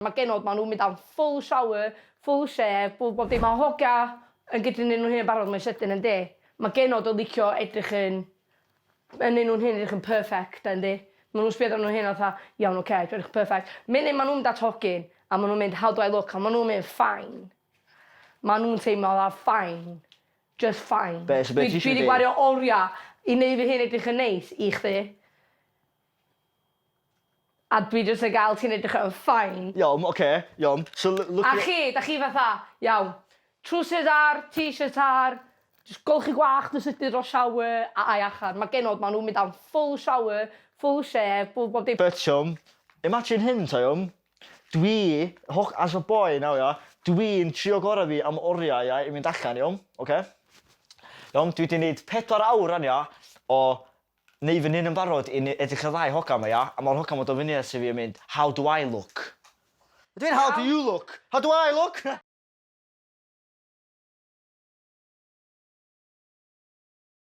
Mae genod, maen nhw'n mynd am full shower, full shave, bob bob dim. Mae hogia yn gallu neud nhw'n hun yn barod mae'n sydyn yndi? Mae genod yn licio edrych yn yn neud nhw'n hun edrych yn perfect yndi? Maen nhw'n sbio arnyn nhw'n hun fatha, iawn ocê, dwi'n edrych yn perfect. Munud maen nhw'n mynd at hogyn a maen nhw'n mynd how do I look a maen nhw'n mynd fine. Maen nhw'n teimlo fatha fine. Just fine. Be, so be ti isio Dwi 'di deud? gwario oriau i neud fy hun edrych yn neis i chdi. A dwi jyst yn gael ti'n edrych yn fine. Iawn, oce, iawn. So l- look... A chi, da chi fatha, iawn, trowsus ar, t-shirt ar, jyst golchi gwallt yn sydyn dros shower a ai allan. Mae genod, maen nhw'n mynd am full shower, full shave, bob bob dim. But iawn, imagine hyn ta iawn, dwi, ho- as a boy now ia, dwi'n trio gorau fi am oriau ia i mynd allan iawn, oce? Iawn, dwi 'di neud 4 awr wan ia o neu fy hun yn barod i edrych y ddau hogan 'ma ia, a ma'r hogan 'ma dod fyny at fi yn mynd, "How do I look?" Dwi'n "How do you look? How do I look?"